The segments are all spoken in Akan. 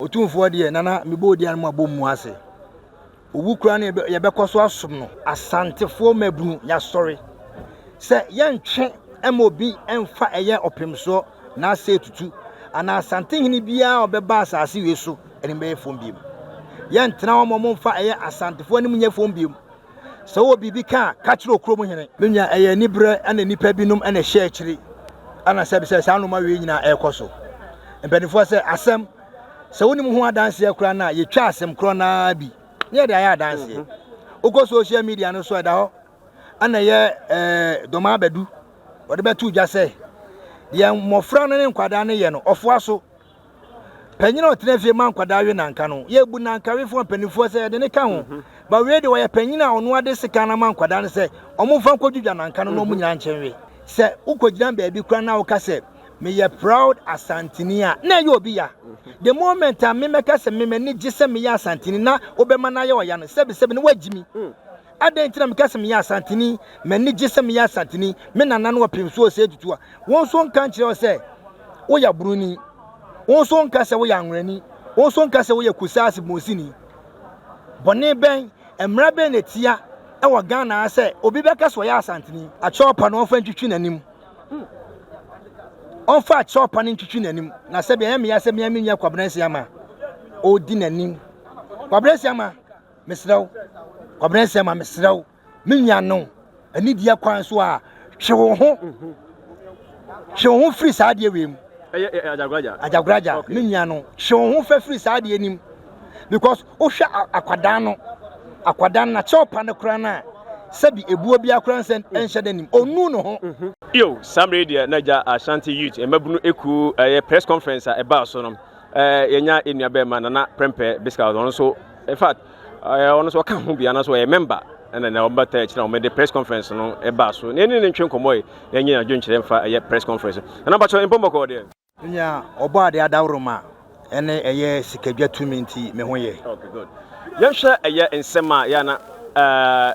Otumfoɔ deɛ, Nana, mebɔ wo din a na mabɔ mu ase. Owu koraa no yɛbɛkɔ so asom no. Asantefoɔ mmabunu, yɛasɔre sɛ yɛntwe mma obi mfa ɛyɛ ɔpemsoɔ n'asɛe tutu anaa Asantehene biara a ɔbɛba asase wei so anim bɛyɛ fam biom. Yɛntena hɔ ma wɔmfa ɛyɛ Asantefoɔ anim nyɛ fam biom. Sɛ wowɔ biribi ka a, ka kyerɛ okurom hene. Me nua, ɛyɛ aniberɛ na nnipa binom na ɛhyɛ akyiri ana sɛ sɛ saa nnoɔma wei nyinaa ɛrekɔ so. Mpanimfoɔ sɛ asɛm, sɛ wonim ho adanseɛ koraa no a, yɛtwa asɛm korɔ no ara bi na yɛde ayɛ adanseɛ. Wokɔ social media no so ɛda hɔ ana ɛyɛ ɛɛ dɔm abɛdu wɔde bɛto dwa sɛ deɛ mmɔfra no ne nkwadaa no yɛ no ɔfoa so. Panyin a ɔtena fie ma nkwadaa we nanka no, yɛbu nankawefoɔ mpanimfoɔ sɛ yɛde ne ka ho. Mhm. Ba wei de ɔyɛ panyin a ɔno ade sika no ama nkwadaa no sɛ ɔmomfa nkɔdwidwa nanka no na ɔmo mhm. nyinaa nkyɛn we. Sɛ wokɔgyina baabi koraa na woka sɛ meyɛ proud Asanteni a, na ɛyɛ obi ya. Mhm. The moment a memɛka sɛ me m'ani gye sɛ meyɛ Asanteni na wobɛma no ayɛ ɔya no, sɛbisɛbi no woagyi mi. Mm. Adɛn nti na meka sɛ meyɛ Asanteni, m'ani gye sɛ meyɛ Asanteni, me nana no ɔpem so ɔsɛ tutu a, wo nso nka nkyerɛ wo sɛ woyɛ Broni, wo nso nka sɛ woyɛ Anworani, wo nso nka sɛ woyɛ Kusaasi Bonsini. Bɔne bɛn, mmara bɛn na ɛtia wɔ Ghana ha sɛ obi bɛka sɛ ɔyɛ Asanteni? Akyɛwpa no ɔmfa ntwitwi n'anim. Ɔmfa akyɛwpa no ntwitwi n'anim. Na sɛbi ɛyɛ meya sɛ mea menyɛ Kwabena Nsiama ɔdi n'anim. Kwabena Nsiama, mesrɛ wo, Kwabena Nsiama, mesrɛ wo, me nua no, anidie kwan so a, twe wo ho, twe wo ho firi saa adeɛ wei mu. Ɛyɛ Ajagoraja, me nua no, twe wo ho fɛ firi saa adeɛ nim. Because wohwɛ akwadaa no, akwadaa no, n'akyɛw pa no koraa no a, sɛbi ebuo bi akora nsɛ nhyɛ da nim, ɔnu ne ho. Yo, saa mmerɛ yi deɛ na agya Ashanti Youth mmabunu ekuo ɛyɛ press conference a ɛbaa so no, ɛɛ yɛnya enua bɛrima Nana Prempeh Biscout, ɔno nso in fact ɛɛ ɔno nso ɔka ho bi anaasɛ ɔyɛ member ɛna na ɔbɛta akyire a wɔde press conference no ɛbaa so na ɛne ne ntwe nkɔmmɔ yi na ɛnyɛ adwenkyerɛ mfa ɛyɛ press conference Nana mpakyɛ mpɔmbɔkɔɔ deɛ. Nea ɔbɔ ade adaworoma ne ɛyɛ sikadwa tumi nti me ho yɛ. Okay, good. Yɛnhwɛ ɛyɛ nsɛm a yɛ na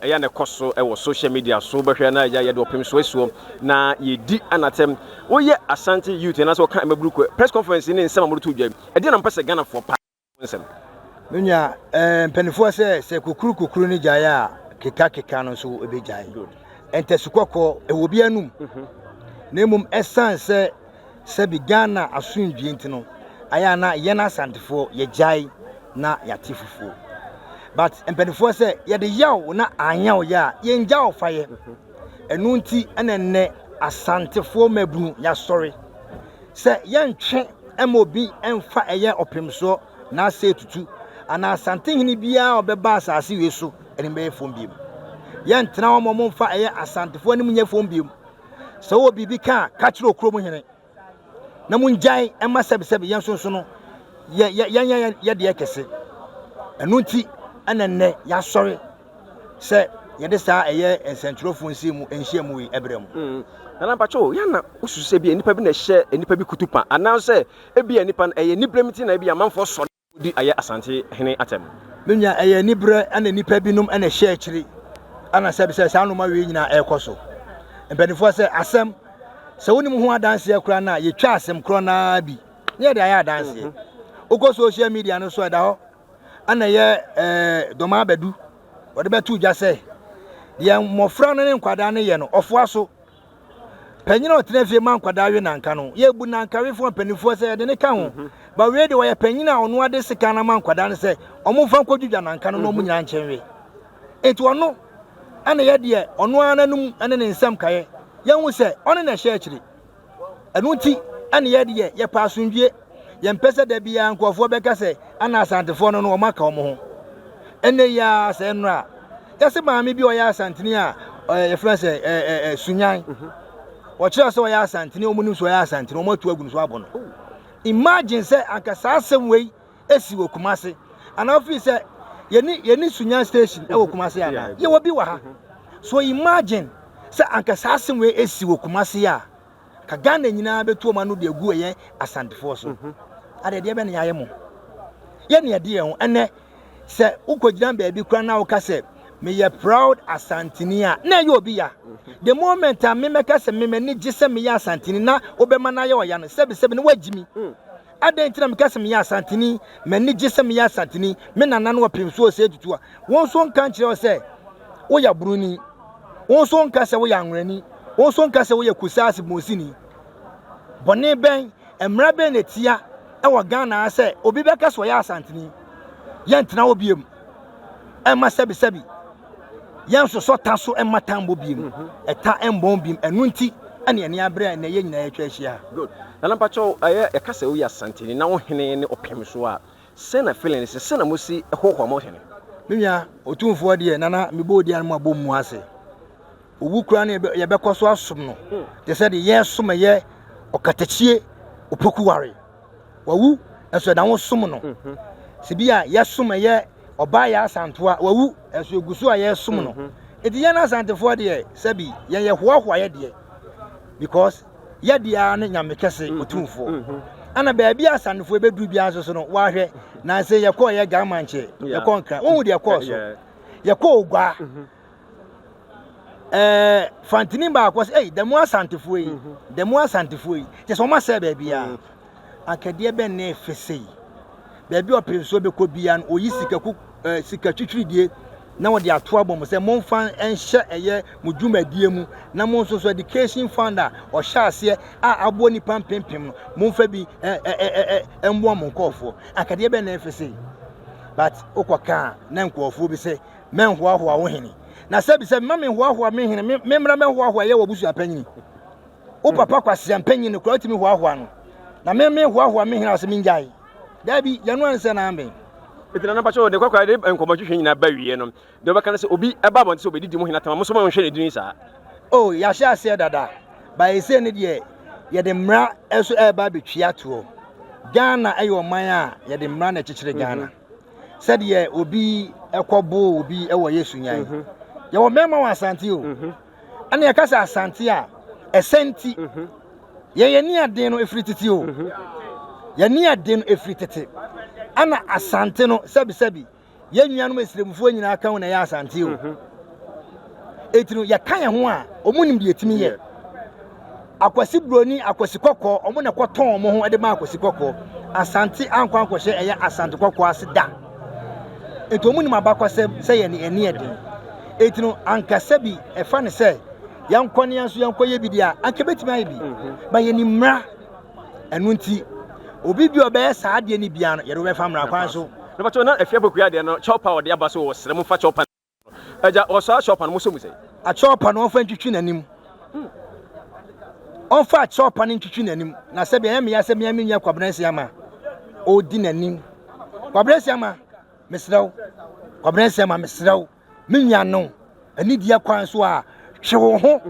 ɛyɛ na ɛkɔ so ɛwɔ social media so bɛhwɛ na ɛyɛ yɛde ɔpem so asuo na yɛdi anatɛm. Woyɛ Asante youth anaasɛ wɔka mmabunu kuo press conference ne nsɛm a wɔde to dwa yi ɛdeɛ na mpɛ sɛ Ghanafoɔ pa nsɛm. Me nua, eh, mpanimfoɔ sɛ sɛ kukuru kukuru no gyae a keka keka no nso ɛbɛgyae. Ntasu kɔkɔɔ ɛwɔ bi anum. Mhm. Na mmom ɛsan sɛ sɛbi Ghana asomdwie nti no ayɛ a na yɛn Asantefoɔ yɛgyae na yɛate fufuo. But mpanimfoɔ sɛ yɛde yaw na anyaw yɛ a yɛngya wo fa yɛ. Mhm. Ɛno nti ɛna nnɛ Asantefoɔ mmabunu yɛasɔre sɛ yɛntwe mma obi mfa ɛyɛ ɔpemsoɔ n'asɛe tutu anaa Asantehene biara a ɔbɛba asase wei so anim bɛyɛ fam biom. Yɛntena hɔ ma wɔmfa ɛyɛ Asantefoɔ anim nyɛ fam biom. Sɛ wowɔ biribi ka a, ka kyerɛ okurom hene na mongyae mma sɛbesɛbe yɛn nso nso no yɛ yɛ yɛnyɛ yɛ deɛ kɛse. Ɛno nti ɛna nnɛ yɛasɔre sɛ yɛde saa ɛyɛ nsɛntwerɛfoɔ nhyiamu nhyiamu yi ɛbrɛ mu. Mm. Nana mpakyɛ o, yɛn na wosusu sɛ ebia nnipa bi na ɛhyɛ nnipa bi kutupa anaasɛ ebia nnipa no ɛyɛ anibrɛ nti na ebia amanfoɔ sɔre di ayɛ Asante hene atɛm? Me nua, ɛyɛ anibrɛ ɛna nnipa binom ɛna ɛhyɛ akyiri ɛna sɛbi sɛ saa nnoɔma wei nyinaa ɛrekɔ so. Mpanimfoɔ sɛ asɛm sɛ wonim ho adanseɛ koraa no a yɛtwa asɛm korɔ no ara bi na yɛde ayɛ adanseɛ. Wokɔ social media no so ɛda hɔ ɛna ɛyɛ ɛɛ dɔm abɛdu wɔde bɛto dwa sɛ deɛ mmɔfra no ne nkwadaa no yɛ no ɔfoa so. Panyin a ɔtena fie ma nkwadaa we nanka no, yɛbu nankawefoɔ mpanimfoɔ sɛ yɛde ne ka ho. Mhm. Ba wei deɛ ɔyɛ panyin a ɔno ade sika no ama nkwadaa no sɛ ɔmomfa nkɔdwidwa nanka no na ɔmo mhm. nyinaa nkyɛn we. Enti ɔno ɛna yɛ deɛ ɔno ara n'anum ne ne nsɛm kaeɛ. Yɛhu sɛ ɔne na ɛhyɛ akyire. Ɛno nti ɛne yɛ deɛ yɛpɛ asomdwie. Yɛmpɛ sɛ da biara nkurɔfoɔ bɛka sɛ ana Asantefoɔ no no wɔn aka wɔn ho. Ɛnɛ yi ara sɛ nnora yɛse maame bi a ɔyɛ Asanteni a yɛfrɛ sɛ ɛɛ Sunyan. Mhm. Wɔkyerɛ sɛ ɔyɛ Asanteni, wɔn nim sɛ ɔyɛ Asanteni, wɔn atu agu no so abɔ no. Imagine sɛ anka saa asɛm wei esi wɔ Kumasi. Anaa ofii sɛ yɛni yɛni Sunyan station ɛwɔ Kumasi anaa? Yɛwɔ bi wɔ ha. So imagine sɛ anka saa asɛm wei esi wɔ Kumasi a, ka Ghana nyinaa bɛtu wɔn ano de agu ɛyɛ Asantefoɔ so. Mhm. Adeɛ deɛ bɛ ne yɛayɛ mo. Yɛ ne yɛde yɛn ho ɛnɛ sɛ wokɔgyina baabi koraa na woka sɛ meyɛ proud Asanteni a na ɛyɛ obi ya. Mhm. The moment a memɛka sɛ me m'ani gye sɛ meyɛ Asanteni na wobɛma no ayɛ ɔya no sɛbisɛbi na woagyi mi. Mm. Adɛn nti na meka sɛ meyɛ Asanteni, m'ani gye sɛ meyɛ Asanteni, me nana no ɔpem so ɔsɛ tutu a, wo nso nka nkyerɛ wo sɛ woyɛ Broni, wo nso nka sɛ woyɛ Anworani, wo nso nka sɛ woyɛ Kusaasi Bonsini. Bɔne bɛn, mmara bɛn na ɛtia wɔ Ghana ha sɛ obi bɛka sɛ ɔyɛ Asanteni? Yɛntena hɔ biom ɛmma sɛbisɛbi yɛnsosɔ ta so mma ta mbɔ biem, mhm. ɛta mbɔn biem. Ɛno nti ɛne ɛne abere a ɛnɛ yɛ nyinaa yɛatwa ahyia. Good. Nana mpakyɛw, ɛyɛ yɛka sɛ woyɛ Asanteni na wo hene ne ɔpem so a, sɛn na feeling sɛ sɛn na mosi hoahoa mo hene? Me nua, Otumfoɔ deɛ nana mebɔ odi ano mu abɔ mu ase. Owu koraa no yɛbɛkɔ so asom no te sɛ deɛ yɛresom ɛyɛ ɔkatakyie opokuware. Wawu nso ɛda ho som no. Mhm. Sɛ bi a yɛsom ɛyɛ ɔbaa yɛ asantoa wawu nso egu so a yɛresom no. Mhm. Eti yɛn asantefoɔ deɛ sɛbi yɛn yɛ hoahoa yɛ deɛ because yɛ deɛ ara ne nyame kɛse mhm. otumfoɔ. Ɛna baabi a asantefoɔ bɛduru biara nso so no wahwɛ nanse yɛkɔɔ yɛ Gamankyɛ yɛkɔ Nkran wohu deɛ ɛkɔɔ so yɛkɔ Oguaa. Ɛɛ fantini baako sɛ ɛyi dɛm asantefoɔ yi mhm. dɛm asantefoɔ yi kyɛ sɛ wɔn asɛ baabi a mhm. akadeɛ bɛn na ɛfɛ sɛ yi baabi a ɔpere nsuo bɛkɔ bia no oyi sika ku ɛɛ sika twitwiridie na wɔde ato abɔ mo sɛ momfa nhyɛ ɛyɛ mo dwumadie mu na mo nso so education fund a ɔhyɛ aseɛ a aboɔ nipa mpempem no momfa bi ɛ ɛ ɛ ɛ mmoa mo nkɔɔfoɔ akadeɛ bɛn na ɛfɛ sɛ yi but wokɔ kaa na nkɔɔfoɔ bi sɛ Mɛnhoahoa wo hene. Na sɛbisɛbi, mma menhoahoa me hene, me memmra mɛhoahoa yɛ w'abusua panyini. Wo papa kwasea mpanyin no koraa wotumi hoahoa no. Na me mehoahoa me hene a ɔsɛ mengyae. Daabi, yɛno ansɛ na amben. Enti nana mpakyɛw de kwakwa de nkɔmmɔ twetwe nyinaa ba wie no, deɛ ɔbɛka ne sɛ obi ɛba abɔnten sɛ obɛdidi mo hene atam a, mo nso monhwɛ ne dini saa. Oh, yɛahyɛ aseɛ dada, ba ɛsei no deɛ yɛde mmara nso ɛreba abɛtwia toɔ. Ghana ɛyɛ ɔman a yɛde mmara na ɛkyekyere Ghana. Mm -hmm. sɛdeɛ obi kɔboo obi wɔ yesu nyan mhm. yɛwɔ mmarima wɔ asante o mhm. ɛna yɛka sɛ asante a ɛsɛ nti mhm. yɛn yɛni aden no ɛfiri tete o yɛni aden no ɛfiri tete ɛna asante no sɛbisɛbi yɛn nuanom esiremfoɔ nyinaa ka ho na ɛyɛ asante o Eti no yɛka yɛn ho a, wɔn nim deɛ etumi yɛ. Akwasi buroni, akwasi kɔkɔɔ, wɔn na ɛkɔtɔn wɔn ho de ma akwasi kɔkɔɔ. Asante ankɔ ankɔhyɛ ɛyɛ asante kɔkɔɔ ase da. Eti wɔn nim abakɔsɛm sɛ yɛn ani yɛ den. Eti no ankasa bi ɛfa ne sɛ yɛnkɔ ne yɛn nso yɛnkɔ yɛ bi deɛ a, anka ebetumi ayɛ bi. Mhm. Ba yɛn nim mmara. Ɛno nti obi bi a ɔbɛyɛ saa adeɛ no biara no yɛde wɔbɛfa mmara kwan so. Na bàtò na efia bokua deɛ no kyɛw pa ɔde aba so wɔ srɛ mu fa kyɛw pa. Agya, ɔsɔ akyɛwpa no, mosɔ mu sɛn? Akyɛwpa no, ɔmfa ntwitwi n'anim. Ɔmfa akyɛwpa no ntwitwi n'anim. Na sɛbi ɛyɛ meya sɛ mea me nua Kwabena Asiama ɔdi n'anim. Kwabena Asiama, mesrɛ wo. Kwabena Asiama, mesrɛ wo. Me nua no, anidie kwan so a, twe wo ho.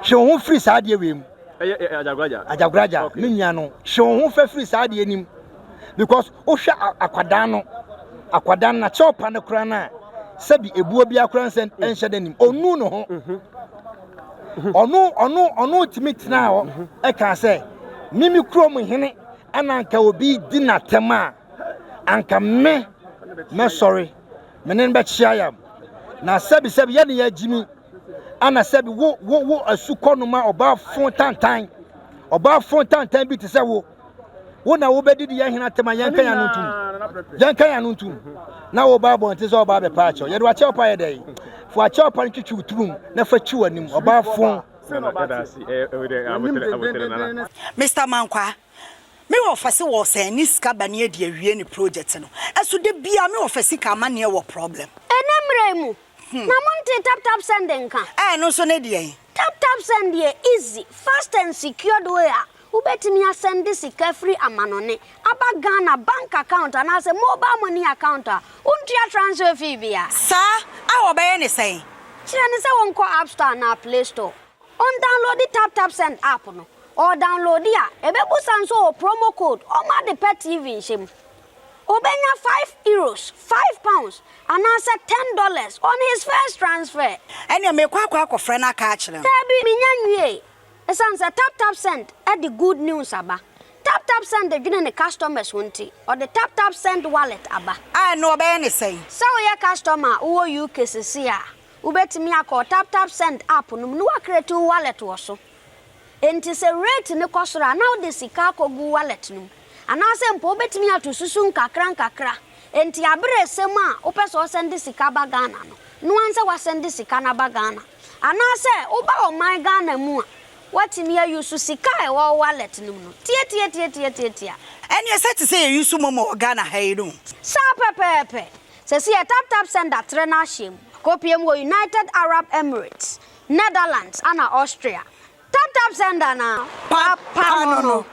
Twe wo ho firi saa adeɛ wei mu. Ɛyɛ Ajagoraja. Ajagoraja, me nua no, twe wo ho fɛ firi saa adeɛ nim. Because wohwɛ akwadaa no, akwadaa no n'akyɛw pa no koraa no a, sɛbi ebuo bi akora nsɛ nhyɛ dɛ nim. Ɔnu ne ho. Ɔno ɔno ɔno tumi tena hɔ ɛka sɛ, mimi kurom hene ɛna anka obi di n'atɛm a, anka me mɛsɔre me ne no bɛkyea yam. Na sɛbi sɛbi yɛ ne yɛ agyimi. Ana sɛbi wo wo wo asukɔ no ma ɔbaa fon tantan ɔbaa fon tantan bi te sɛ wo wo na wobɛdidi yɛn hene atɛm a yɛnka yɛn ano ntom yɛnka yɛn ano ntom na wo ba abɔnten sɛ ɔbaa bɛpa akyɛw yɛde wakyɛw pa yɛ dɛn fo akyɛw pa no twitwi wo tirim na fa twi w'anim ɔbaa fon. Mister Mankwaa, Me wɔfa se wɔsɛn ne sika ba ne adi awie ne project no ɛso da biaa me wɔfa sika amaneɛ wɔ problem. Ɛnɛ mmerɛ yi mu, na montee tap tap send nka? Ɛno nso ne deɛn? Tap tap send yɛ easy, fast and secured way a wobɛtumi asɛnde sika firi amanɔne aba Ghana bank account anaasɛ mobile money account a wontua transfer fee biara. Saa a wɔbɛyɛ ne sɛn? Kyerɛ no sɛ wɔnkɔ App Store anaa Play Store. Ɔndownloadi TapTapSend app no. Ɔdownloadi a, ɛbɛbusa nso ɔwɔ promo code ɔma ade pɛ TV nhyɛ mu. Obenya €5, £5, anaasɛ $10 on his first transfer. Ɛnneɛ merekɔ akɔ akɔfrɛ no aka akyerɛ no. Daabi, mennya nwiei. Esiane sɛ TapTapSend de good news aba. TapTapSend dwene ne customers ho nti, ɔde TapTapSend Wallet aba. A ɛno ɔbɛyɛ ne sɛn? Sɛ woyɛ customer a wowɔ UK seesei a, Wobɛtumi akɔ TapTapSend app no mu na woacreate wo wallet wɔ so. Enti sɛ rate no kɔ soro a, na wode sika akɔgu wallet no mu. Anaasɛ mpo wobɛtumi ato susu nkakra nkakra. Enti aberɛ ɛsɛ mu a wopɛ sɛ ɔsɛnde sika ba Ghana no, noa nsɛ woasɛnde sika no aba Ghana. Anaasɛ woba ɔman Ghana mu a, woatumi a use sika a ɛwɔ wo wallet no mu no tiatiatiatiatiatia. Ɛneɛ sɛ te sɛ yɛ use momo wɔ Ghana ha yi no. Saa pɛpɛɛpɛ. Sɛsi yɛ tap tap sender trɛ n'ahyeɛ mu. Kɔpie mu wɔ United Arab Emirates, Netherlands ana Austria. Tap tap sender na. Papa no no.